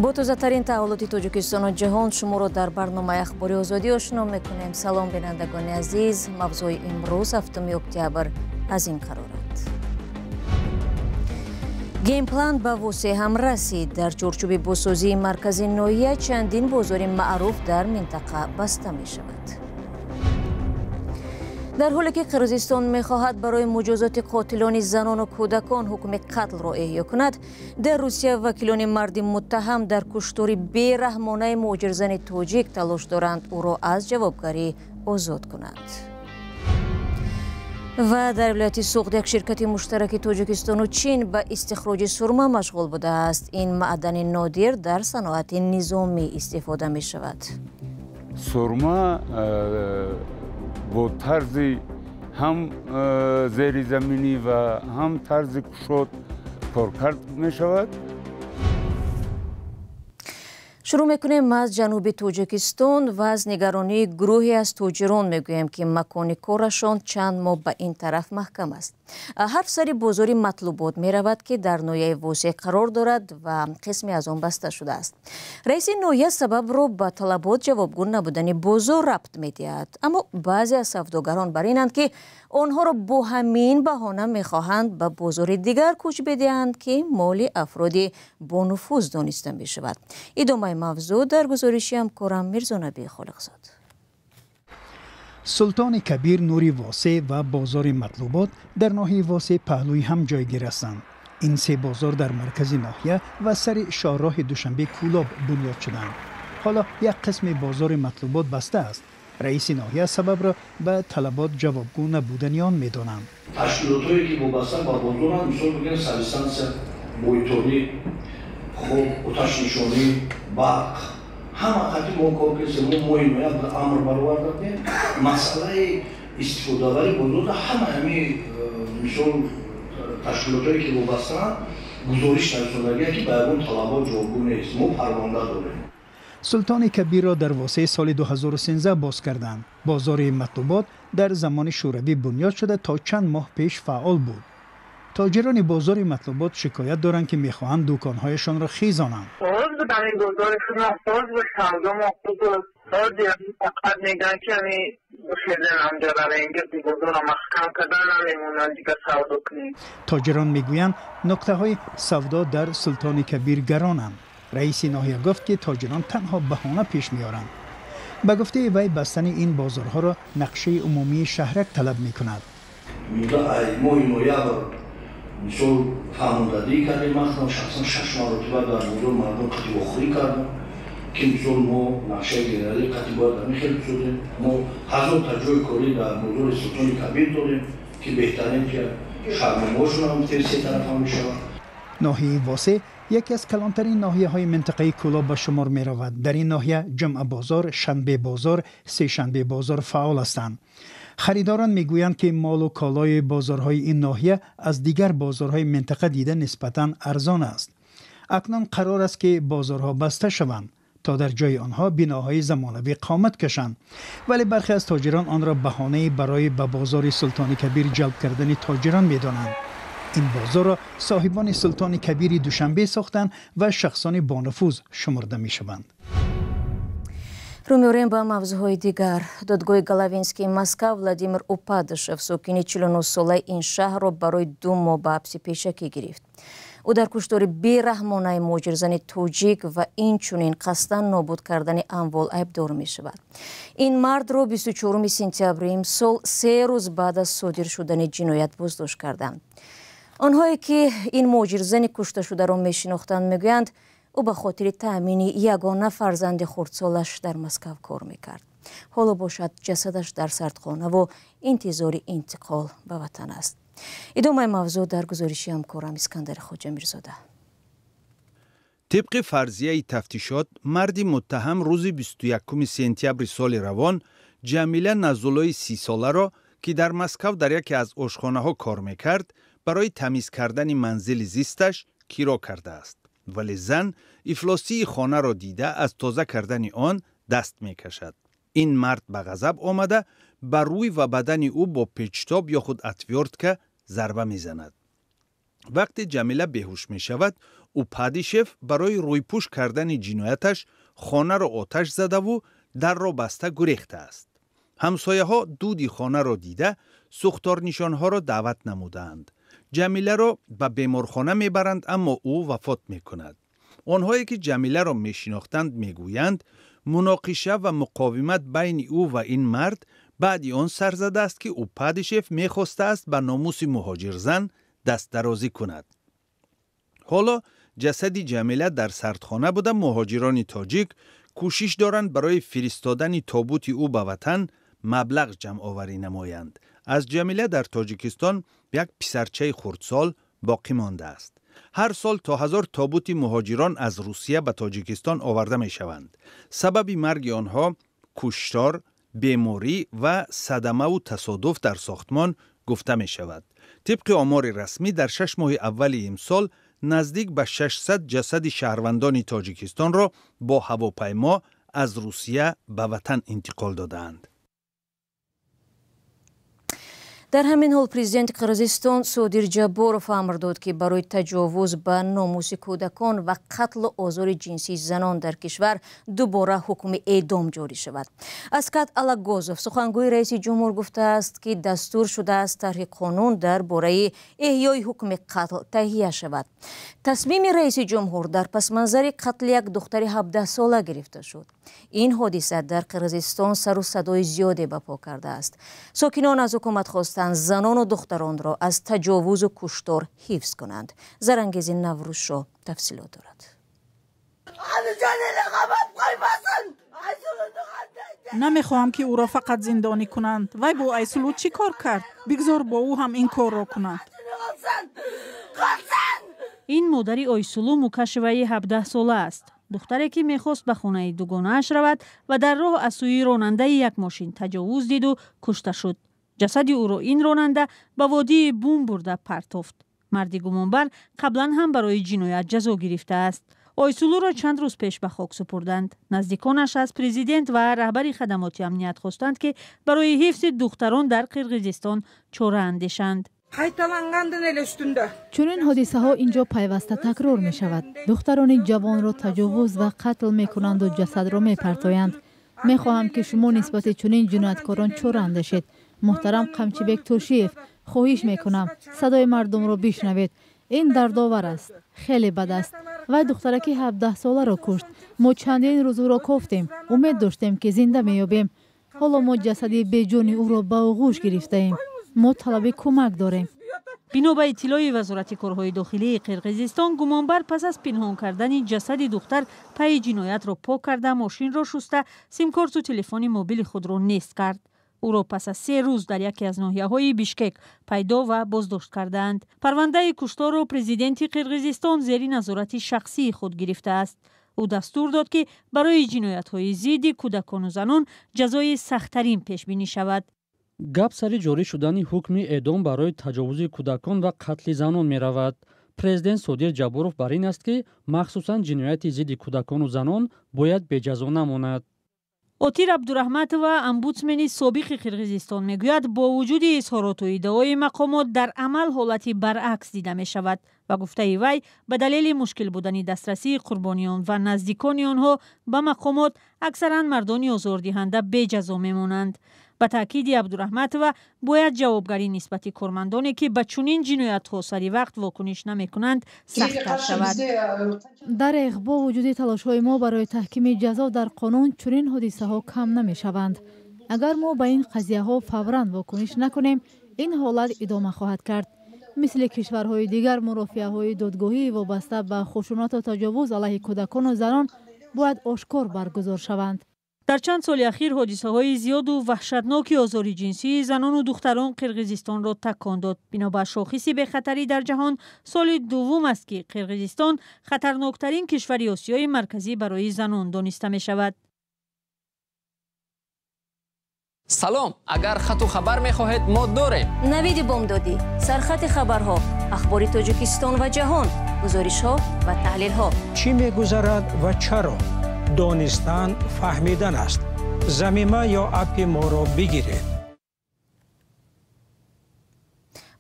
Бо тозатарин таҳаввулоти Тоҷикистону ҷаҳон шуморо дар барномаи Ахбори Озодӣ ошно мекунем. Салом, бинандагони азиз. Мавзӯи имрӯз, 7 октябр, аз ин қароранд. Генплан ба Восеъ ҳам расид. Дар чорчӯби бозсозии маркази ноҳия чандин бозори маъруф дар минтақа баста мешавад. Дар ҳоле ки Қирғизистон мехоҳад барои муҷозоти қотилони занону кӯдакон ҳукми қатлро эҳё кунад, дар Русия вакилони марди муттаҳам дар куштори бераҳмонаи муҳоҷирзани тоҷик талош доранд ӯро аз ҷавобгарӣ озод кунанд. Ва дар вилояти Суғд як ширкати муштараки Тоҷикистону Чин ба истихроҷи сурма машғул будааст. Ин маъдани нодир дар саноати низомӣ истифода мешавад. Сурма бо тарзи ҳам зеризаминӣ ва ҳам тарзи кушод коркард мешавад. Шурӯъ мекунем аз ҷануби Тоҷикистон ва аз нигаронии гурӯҳе аз тоҷирон мегӯем, ки макони корашон чанд моҳ ба ин тараф маҳкам аст. Ҳарф сари бозори Матлубот меравад, ки дар ноҳияи Восеъ қарор дорад ва қисме аз он баста шудааст. Раиси ноҳия сабабро ба талабот ҷавобгӯ набудани бозор рабт медиҳад, аммо баъзе аз савдогарон бар инанд, ки онҳоро бо ҳамин баҳона мехоҳанд ба бозори дигар кӯч бидиҳанд, ки моли афроди бонуфуз дониста мешавад. Идомаи мавзӯъ дар гузориши ҳамкорам Мирзонаби Холиқзод. Султони Кабир, Нури Восеъ ва бозори Матлубот дар ноҳияи Восеъ паҳлӯи ҳам ҷойгир ҳастанд. Ин се бозор дар маркази ноҳия ва сари шоҳроҳи Душанбе Кӯлоб бунёд шуданд. Ҳоло як қисми бозори Матлубот баста аст. Раиси ноҳия сабабро ба талабот ҷавобгӯ набудани он медонанд. Ташкилотҳое ки вобаста ба бозоранд, мисол бигӯем, санитария, бойторӣ, хоб, оташнишонӣ, барқ, ҳама қати мо кор кардем. Мо моҳи ноябр амр баровардем. Масъалаи истифодабарӣ бозорда ҳама ҳами мисол ташкилотҳое ки вобастаанд гузориш нарасондагия, ки ба ягон талабот ҷавобгӯ нест. Мо парванда дорем. Султони Кабирро дар Восеъ соли 2013 боз карданд. Бозори Матлубот дар замони Шӯравӣ бунёд шуда, то чанд моҳ пеш фаъол буд. Тоҷирони бозори Матлубот шикоят доранд, ки мехоҳанд дуконҳояшонро хезонанд. Боз будам ин бозори худам, боз бо савдомо хуб буд. Фақат мегӯянд, ки ами хезен амҷарара инҷа бозорро маҳкам кардан, намемонанд дигар савдо кунем. Тоҷирон мегӯянд, нуқтаҳои савдо дар Султони Кабир гаронанд. Раиси ноҳия гуфт, ки тоҷирон танҳо баҳона пеш меоранд. Ба гуфтаи вай, бастани ин бозорҳоро нақшаи умумии шаҳрак талаб мекунад. Моҳи ноябр мисол фаҳмондадӣ кардем. Ман худам шахсан шаш маротиба дар бозор мардум қати вохӯрӣ кардам, ки мисол мо нақшаи генералӣ қати бояд ҳамин хел бисозем. Мо 1000 та ҷои корӣ дар бозори Султони Кабир дорем, ки беҳтарин ки шармомаҳошон ҳам се тарафа мешавад. Ноҳияи Восеъ яке аз калонтарин ноҳияҳои минтақаи Кӯлоб ба шумор меравад. Дар ин ноҳия Ҷумъабозор, Шанбебозор, Сешанбебозор фаъол ҳастанд. Харидорон мегӯянд, ки молу колои бозорҳои ин ноҳия аз дигар бозорҳои минтақа дида нисбатан арзон аст. Акнун қарор аст, ки бозорҳо баста шаванд, то дар ҷои онҳо биноҳои замонавӣ қомат кашанд, вале бархе аз тоҷирон онро баҳонае барои ба бозори Султони Кабир ҷалб кардани тоҷирон медонанд. Ин бозорро соҳибони Султони Кабири Душанбе сохтанд ва шахсони бонуфуз шумурда мешаванд. Рӯ меорем ба мавзӯъҳои дигар. Додгоҳи Головинскии Москав Владимир Упадышев, сокини 49-солаи ин шаҳрро, барои 2 моҳ ба ҳабси пешакӣ гирифт. Ӯ дар куштори бераҳмонаи муҳоҷирзани тоҷик ва инчунин қасдан нобуд кардани амвол айбдор мешавад. Ин мардро 24 сентябри имсол, 3 рӯз баъд аз содир шудани ҷиноят, боздошт карданд. Онҳое ки ин муҳоҷирзани кушташударо мешинохтанд, мегӯянд, ӯ ба хотири таъмини ягона фарзанди хурдсолаш дар Москав кор мекард. Ҳоло бошад, ҷасадаш дар сардхонаву интизори интиқол ба ватан аст. Идомаи мавзӯъ дар гузориши ҳамкорам Искандари Хоҷамирзода. Тибқи фарзияи тафтишот, марди муттаҳам рӯзи 21 сентябри соли равон Ҷамила Назулои 30-соларо, ки дар Москав дар яке аз ошхонаҳо кор мекард, барои тамиз кардани манзили зисташ киро кардааст, вале зан ифлосии хонаро дида, аз тоза кардани он даст мекашад. Ин мард ба ғазаб омада, ба рӯй ва бадани ӯ бо печтоб ё худ отвёртка зарба мезанад. Вақте Ҷамила беҳуш мешавад, Упадишев барои рӯйпӯш кардани ҷинояташ хонаро оташ задаву дарро баста гурехтааст. Ҳамсояҳо дуди хонаро дида, сӯхторнишонҳоро даъват намудаанд. Ҷамиларо ба беморхона мебаранд, аммо ӯ вафот мекунад. Онҳое ки Ҷамиларо мешинохтанд, мегӯянд, муноқиша ва муқовимат байни ӯ ва ин мард баъди он сар задааст, ки Упадишев мехостааст ба номуси муҳоҷирзан дастдарозӣ кунад. Ҳоло ҷасади Ҷамила дар сардхона буда, муҳоҷирони тоҷик кӯшиш доранд барои фиристодани тобути ӯ ба ватан маблағ ҷамъоварӣ намоянд. Аз Ҷамила дар Тоҷикистон як писарчаи хурдсол боқӣ мондааст. Ҳар сол то 1000 тобути муҳоҷирон аз Русия ба Тоҷикистон оварда мешаванд. Сабаби марги онҳо куштор, беморӣ ва садамаву тасодуф дар сохтмон гуфта мешавад. Тибқи омори расмӣ, дар 6 моҳи аввали имсол наздик ба 600 ҷасади шаҳрвандони Тоҷикистонро бо ҳавопаймо аз Русия ба ватан интиқол додаанд. Дар ҳамин ҳол президенти Қирғизистон Содир Ҷабборов амр дод, ки барои таҷовуз ба номуси кӯдакон ва қатлу озори ҷинсии занон дар кишвар дубора ҳукми эъдом ҷорӣ шавад. Аскат Алагозов, сухангӯи раиси ҷумҳур, гуфтааст, ки дастур шудааст тарҳи қонун дар бораи эҳёи ҳукми қатл таҳия шавад. Тасмими раиси ҷумҳур дар пасманзари қатли як духтари 17-сола гирифта шуд. Ин ҳодиса дар Қирғизистон сару садои зиёде ба по кардааст. Сокинон аз ҳукумат хостанд занону духтаронро аз таҷовузу куштор ҳифз кунанд. Зарангези Наврӯзшо тафсилот дорад. Намехоҳам, ки ӯро фақат зиндонӣ кунанд. Вай бо Айсулу чӣ кор кард? Бигзор бо ӯ ҳам ин корро кунанд. Ин модари Ойсулу Мукашеваи 17-сола аст. Духтаре, ки мехост ба хонаи дугонааш равад ва дар роҳ аз сӯи ронандаи як мошин таҷовуз диду кушта шуд. Ҷасади ӯро ин ронанда ба водии Бум бурда партофт. Марди гумонбар қаблан ҳам барои ҷиноят ҷазо гирифтааст. Ойсулуро чанд рӯз пеш ба хок супурданд. Наздиконаш аз президент ва раҳбари хадамоти амният хостанд, ки барои ҳифзи духтарон дар Қирғизистон чора андешанд. Чунин ҳодисаҳо инҷо пайваста такрор мешавад. Духтарони ҷавонро таҷовуз ва қатл мекунанду ҷасадро мепартоянд. Мехоҳам, ки шумо нисбати чунин ҷинояткорон чора андешед. Муҳтарам Қамчибек Тошиев, хоҳиш мекунам, садои мардумро бишнавед. Ин дардовар аст, хеле бад аст. Вай духтараки 17-соларо кушт. Мо чандин рӯз ӯро кофтем, умед доштем, ки зинда меёбем. Ҳоло мо ҷасади беҷони ӯро ба оғӯш гирифтаем. Мо талаби кӯмак дорем. Бино ба иттилои Вазорати корҳои дохилии Қирғизистон, гумонбар пас аз пинҳон кардани ҷасади духтар пайи ҷиноятро пок карда, мошинро шуста, симкорту телефони мобили худро нест кард. Ӯро пас аз 3 рӯз дар яке аз ноҳияҳои Бишкек пайдо ва боздошт кардаанд. Парвандаи кушторро президенти Қирғизистон зери назорати шахсии худ гирифтааст. Ӯ дастур дод, ки барои ҷиноятҳои зидди кӯдакону занон ҷазои сахттарин пешбинӣ шавад. Гап сари ҷорӣ шудани ҳукми эъдом барои таҷовузи кӯдакон ва қатли занон меравад. Президент Содир Ҷабборов бар ин аст, ки махсусан ҷинояти зидди кӯдакону занон бояд беҷазо намонад. Отир Абдураҳматова, омбудсмени собиқи Қирғизистон, мегӯяд, бо вуҷуди изҳороту иддаои мақомот дар амал ҳолати баръакс дида мешавад. Ба гуфтаи вай, ба далели мушкил будани дастрасии қурбониён ва наздикони онҳо ба мақомот, аксаран мардони озордиҳанда беҷазо мемонанд. Ба таъкиди Абдураҳматова, бояд ҷавобгарӣ нисбати кормандоне, ки ба чунин ҷиноятҳо сари вақт вокуниш намекунанд, сахттар шавад. Дареғ, бо вуҷуди талошҳои мо барои таҳкими ҷазо дар қонун, чунин ҳодисаҳо кам намешаванд. Агар мо ба ин қазияҳо фавран вокуниш накунем, ин ҳолат идома хоҳад кард. Мисли кишварҳои дигар, мурофиаҳои додгоҳии вобаста ба хушунату таҷовуз алайҳи кӯдакону занон бояд ошкор баргузор шаванд. Дар чанд соли ахир ҳодисаҳои зиёду ваҳшатноки озори ҷинсии занону духтарон Қирғизистонро такон дод. Бино ба шохиси бехатарӣ дар ҷаҳон, соли дуввум аст, ки Қирғизистон хатарноктарин кишвари Осиёи Марказӣ барои занон дониста мешавад. Салом, агар хату хабар мехоҳед, мо дорем. Навиди бомдодӣ, сархати хабарҳо, ахбори Тоҷикистон ва ҷаҳон, гузоришҳо ва таҳлилҳо. Чӣ мегузарад ва чаро? Донистан фаҳмидан аст. Замима ё аппи моро бигиред.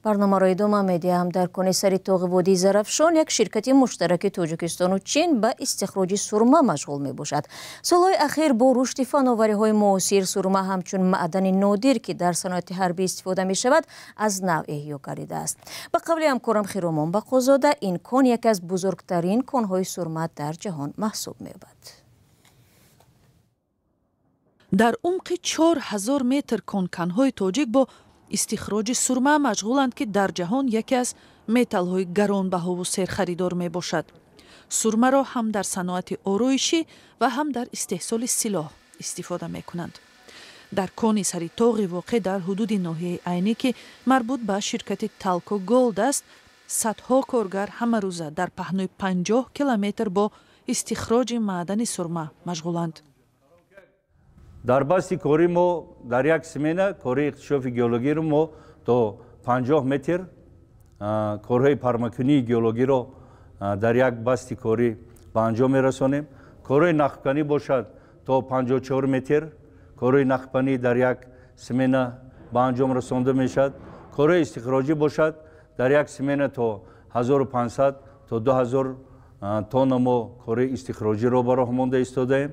Барномаро идома медиҳам. Дар кони сари тоғи водии Зарафшон як ширкати муштараки Тоҷикистону Чин ба истихроҷи сурма машғул мебошад. Солҳои ахир бо рушди фановариҳои муосир сурма ҳамчун маъдани нодир, ки дар саноати ҳарбӣ истифода мешавад, аз нав эҳё гардидааст. Ба қавли ҳамкорам Хиромон Бақозода, ин кон яке аз бузургтарин конҳои сурма дар ҷаҳон маҳсуб меёбад. Дар умқи 4000 метр конканҳои тоҷик бо истихроҷи сурма машғуланд, ки дар ҷаҳон яке аз металлҳои гаронбаҳову серхаридор мебошад. Сурмаро ҳам дар саноати ороишӣ ва ҳам дар истеҳсоли силоҳ истифода мекунанд. Дар кони сари тоғи воқеъ дар ҳудуди ноҳияи Айнӣ, ки марбут ба ширкати Талко Голд аст, садҳо коргар ҳамарӯза дар паҳнои 50 километр бо истихроҷи маъдани сурма машғуланд. Дар басти кори мо дар як смена кори иктишофи геологиро мо то 50 метр корҳои пармакунии геологиро дар як басти корӣ ба анҷом мерасонем. Корҳои нақбканӣ бошад то 54 метр корҳои нақбканӣ дар як смена ба анҷом расонда мешавад. Корҳои истихроҷӣ бошад дар як смена то 1500 то 2000 тонна мо корҳои истихроҷиро ба роҳ монда истодаем.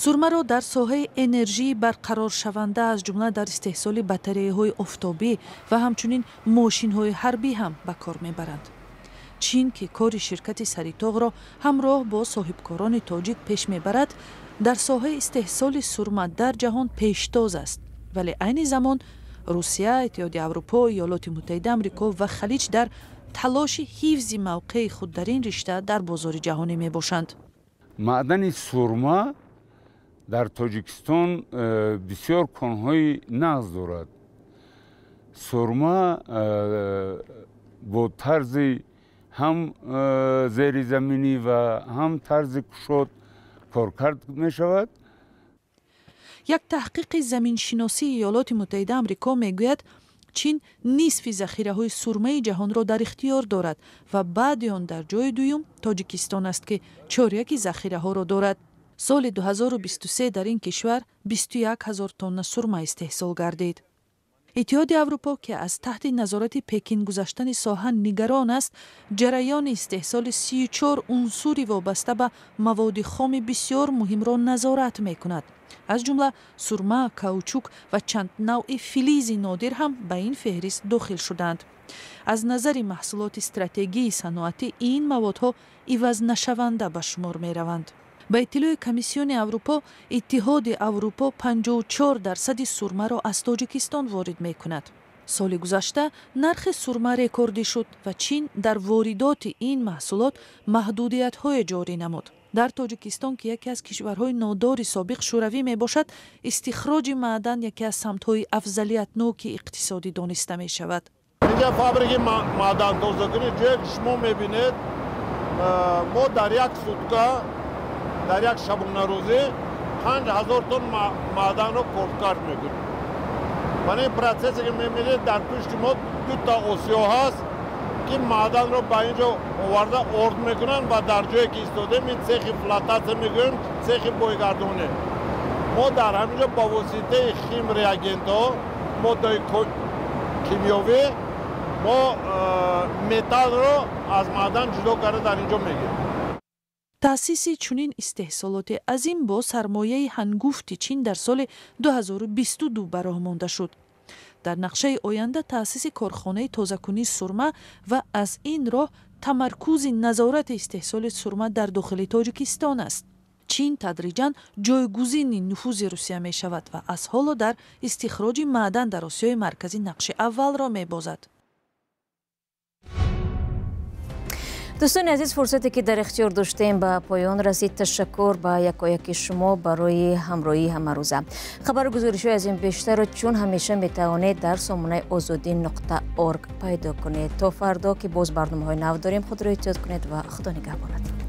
Сурмаро дар соҳаи энержии барқароршаванда, аз ҷумла дар истеҳсоли батареяҳои офтобӣ ва ҳамчунин мошинҳои ҳарбӣ ҳам ба кор мебаранд. Чин, ки кори ширкати Саритоғро ҳамроҳ бо соҳибкорони тоҷик пеш мебарад, дар соҳаи истеҳсоли сурма дар ҷаҳон пештоз аст. Вале айни замон Русия, Иттиҳоди Аврупо, Иёлоти Муттаҳида Амрико ва Халиҷ дар талоши ҳифзи мавқеи худ дар ин ришта дар бозори ҷаҳонӣ мебошанд. Маъдани сурма дар Тоҷикистон бисёр конҳои нағз дорад. Сурма бо тарзи ҳам зеризаминӣ ва ҳам тарзи кушод коркард мешавад. Як таҳқиқи заминшиносии Иёлоти Муттаҳида Амрико мегӯяд, Чин нисфи захираҳои сурмаи ҷаҳонро дар ихтиёр дорад ва баъди он дар ҷои дуюм Тоҷикистон аст, ки чоряки захираҳоро дорад. Соли 2023 дар ин кишвар 21 ҳазор тонна сурма истеҳсол гардид. Иттиҳоди Аврупо, ки аз таҳти назорати Пекин гузаштани соҳа нигарон аст, ҷараёни истеҳсоли 34 унсури вобаста ба маводи хоми бисёр муҳимро назорат мекунад. Аз ҷумла сурма, каучук ва чанд навъи филизи нодир ҳам ба ин феҳрист дохил шуданд. Аз назари маҳсулоти стратегии саноатӣ ин маводҳо ивазнашаванда ба шумор мераванд. Ба иттилои Комиссиони Аврупо, Иттиҳоди Аврупо 54% сурмаро аз Тоҷикистон ворид мекунад. Соли гузашта нархи сурма рекордӣ шуд ва Чин дар воридоти ин маҳсулот маҳдудиятҳое ҷорӣ намуд. Дар Тоҷикистон, ки яке аз кишварҳои нодори собиқ Шӯравӣ мебошад, истихроҷи маъдан яке аз самтҳои афзалиятноки иқтисодӣ дониста мешавад. Инҷа фабрики маъдантозакунӣ, ҷое ки шумо мебинед, мо дар як сутка, дар як шабонарӯзӣ 5000 тонна маъданро коркард мекунем. Ва ин процессе ки мебинед, дар пушти мо дута осиё ҳаст, ки маъданро ба ин ҷо оварда орд мекунанд ва дар ҷое ки истодем, ин цехи флотатсия мегӯем, цехи бойгардонӣ. Мо дар ҳамин ҷо ба воситаи химреагентҳо, моддаи кимиёвӣ, мо металлро аз маъдан ҷудо карда дар ин ҷо мегирем. Таъсиси чунин истеҳсолоти азим бо сармояи ҳангуфти Чин дар соли 2022 ба роҳ монда шуд. Дар нақшаи оянда таъсиси корхонаи тозакунии сурма ва аз ин роҳ тамаркузи назорати истеҳсоли сурма дар дохили Тоҷикистон аст. Чин тадриҷан ҷойгузини нуфузи Русия мешавад ва аз ҳоло дар истихроҷи маъдан дар Осиёи Марказӣ нақши аввалро мебозад. Дӯстони азиз, фурсате ки дар ихтиёр доштем ба поён расид. Ташаккур ба якояки шумо барои ҳамроҳии ҳамарӯза. Хабару гузоришҳои аз ин бештарро чун ҳамеша метавонед дар сомонаи озодӣ.орг пайдо кунед. То фардо, ки боз барномаҳои нав дорем, худро эҳтиёт кунед ва Худо нигаҳбонад.